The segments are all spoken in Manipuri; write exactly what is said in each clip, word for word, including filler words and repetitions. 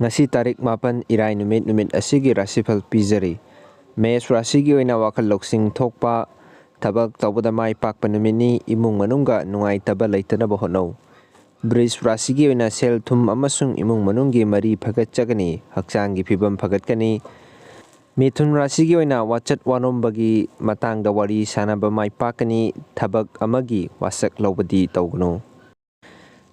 ꯉꯁꯤ ꯇꯥꯔꯤꯛ ꯃꯥꯄꯟ, ꯏꯔꯥꯏ ꯅꯨꯃꯤꯠ, ꯅꯨꯃꯤꯠ ꯑꯁꯤꯒꯤ ꯔꯥꯁꯤꯐꯜ ꯄꯤꯖꯔꯤ꯫ ꯃꯦꯁ ꯔꯥꯁꯤꯒꯤ ꯑꯣꯏꯅ ꯋꯥꯈꯜ ꯂꯧꯁꯤꯡ ꯊꯣꯛꯄ, ꯊꯕꯛ ꯇꯧꯕꯗ ꯃꯥꯏ ꯄꯥꯛꯄ ꯅꯨꯃꯤꯠꯅꯤ꯫ ꯏꯃꯨꯡ ꯃꯅꯨꯡꯒ ꯅꯨꯡꯉꯥꯏꯇꯕ ꯂꯩꯇꯅꯕ ꯍꯣꯠꯅꯧ꯫ ꯕ꯭ꯔꯤꯖ ꯔꯥꯁꯤꯒꯤ ꯑꯣꯏꯅ ꯁꯦꯜ ꯊꯨꯝ ꯑꯃꯁꯨꯡ ꯏꯃꯨꯡ ꯃꯅꯨꯡꯒꯤ ꯃꯔꯤ ꯐꯒꯠꯆꯒꯅꯤ, ꯍꯛꯆꯥꯡꯒꯤ ꯐꯤꯕꯝ ꯐꯒꯠꯀꯅꯤ꯫ ꯃꯤꯊꯨꯟ ꯔꯥꯁꯤꯒꯤ ꯑꯣꯏꯅ ꯋꯥꯆꯠ ꯋꯥꯅꯣꯝꯕꯒꯤ ꯃꯇꯥꯡꯗ ꯋꯥꯔꯤ ꯁꯥꯅꯕ ꯃꯥꯏ ꯄꯥꯛꯀꯅꯤ, ꯊꯕꯛ ꯑꯃꯒꯤ ꯋꯥꯁꯛ ꯂꯧꯕꯗꯤ ꯇꯧꯒꯅꯨ꯫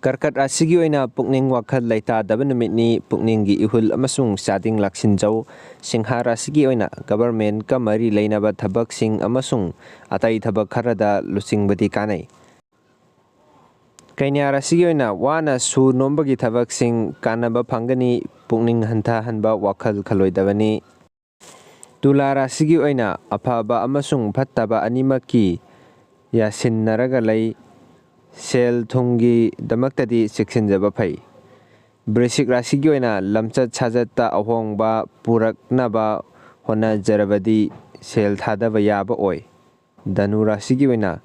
ꯀꯔꯀꯠ ꯔꯥꯁꯤꯒꯤ ꯑꯣꯏꯅ ꯄꯨꯛꯅꯤꯡ ꯋꯥꯈꯜ ꯂꯩꯇꯥꯗꯕ ꯅꯨꯃꯤꯠꯅꯤ, ꯄꯨꯛꯅꯤꯡꯒꯤ ꯏꯍꯨꯜ ꯑꯃꯁꯨꯡ ꯆꯥꯗꯤꯡ ꯂꯥꯛꯁꯤꯟꯖꯧ꯫ ꯁꯤꯡꯍꯥ ꯔꯥꯁꯤꯒꯤ ꯑꯣꯏꯅ ꯒꯕꯔꯃꯦꯟꯀ ꯃꯔꯤ ꯂꯩꯅꯕ ꯊꯕꯛꯁꯤꯡ ꯑꯃꯁꯨꯡ ꯑꯇꯩ ꯊꯕꯛ ꯈꯔꯗ ꯂꯨꯆꯤꯡꯕꯗꯤ ꯀꯥꯟꯅꯩ꯫ ꯀꯩꯅ꯭ꯌꯥ ꯔꯥꯁꯤꯒꯤ ꯑꯣꯏꯅ ꯋꯥꯅ ꯁꯨ ꯅꯣꯝꯕꯒꯤ ꯊꯕꯛꯁꯤꯡ ꯀꯥꯟꯅꯕ ꯐꯪꯒꯅꯤ, ꯄꯨꯛꯅꯤꯡ ꯍꯟꯊꯍꯟꯕ ꯋꯥꯈꯜ ꯈꯜꯂꯣꯏꯗꯕꯅꯤ꯫ ꯇꯨꯂꯥ ꯔꯥꯁꯤꯒꯤ ꯑꯣꯏꯅ ꯑꯐꯕ ꯑꯃꯁꯨꯡ ꯐꯠꯇꯕ ꯑꯅꯤꯃꯛꯀꯤ ꯌꯥꯁꯤꯟꯅꯔꯒ ꯂꯩ꯫ ꯁꯦꯜ ꯊꯨꯝꯒꯤꯗꯃꯛꯇꯗꯤ ꯆꯦꯛꯁꯤꯟꯖꯕ ꯐꯩ꯫ ꯕ꯭ꯔꯤꯁꯤꯛ ꯔꯥꯁꯤꯒꯤ ꯑꯣꯏꯅ ꯂꯝꯆꯠ ꯁꯥꯖꯠꯇ ꯑꯍꯣꯡꯕ ꯄꯨꯔꯛꯅꯕ ꯍꯣꯠꯅꯖꯔꯕꯗꯤ ꯁꯦꯜ ꯊꯥꯗꯕ ꯌꯥꯕ ꯑꯣꯏ꯫ ꯙꯅꯨ ꯔꯥꯁꯤꯒꯤ ꯑꯣꯏꯅ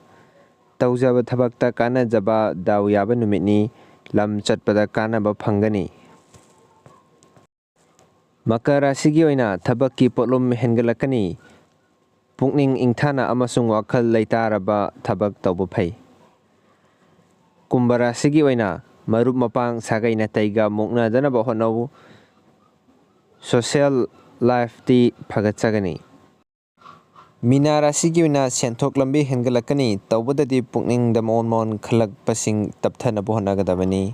ꯇꯧꯖꯕ ꯊꯕꯛꯇ ꯀꯥꯟꯅꯖꯕ ꯗꯥꯎ ꯌꯥꯕ ꯅꯨꯃꯤꯠꯅꯤ꯫ ꯂꯝ ꯆꯠꯄꯗ ꯀꯥꯟꯅꯕ ꯐꯪꯒꯅꯤ꯫ ꯃꯀꯔ ꯔꯥꯁꯤꯒꯤ ꯑꯣꯏꯅ ꯊꯕꯛꯀꯤ ꯄꯣꯠꯂꯨꯝ ꯍꯦꯟꯒꯠꯂꯛꯀꯅꯤ꯫ ꯄꯨꯛꯅꯤꯡ ꯏꯪꯊꯥꯅ ꯑꯃꯁꯨꯡ ꯋꯥꯈꯜ ꯂꯩꯇꯥꯔꯕ ꯊꯕꯛ ꯇꯧꯕ ꯐꯩ꯫ ꯀꯨꯝꯚ ꯔꯥꯁꯤꯒꯤ ꯑꯣꯏꯅ ꯃꯔꯨꯞ ꯃꯄꯥꯡ ꯁꯥꯒꯩ ꯅꯥꯇꯩꯒ ꯃꯨꯛꯅꯗꯅꯕ ꯍꯣꯠꯅꯧ꯫ ꯁꯣꯁꯤꯌꯦꯜ ꯂꯥꯏꯐꯇꯤ ꯐꯒꯠꯆꯒꯅꯤ꯫ ꯃꯤꯅꯥ ꯔꯥꯁꯤꯒꯤ ꯑꯣꯏꯅ ꯁꯦꯟꯊꯣꯛ ꯂꯝꯕꯤ ꯍꯦꯟꯒꯠꯂꯛꯀꯅꯤ, ꯇꯧꯕꯗꯗꯤ ꯄꯨꯛꯅꯤꯡꯗ ꯃꯑꯣꯟ ꯃꯑꯣꯟ ꯈꯜꯂꯛꯄꯁꯤꯡ ꯇꯞꯊꯅꯕ ꯍꯣꯠꯅꯒꯗꯕꯅꯤ꯫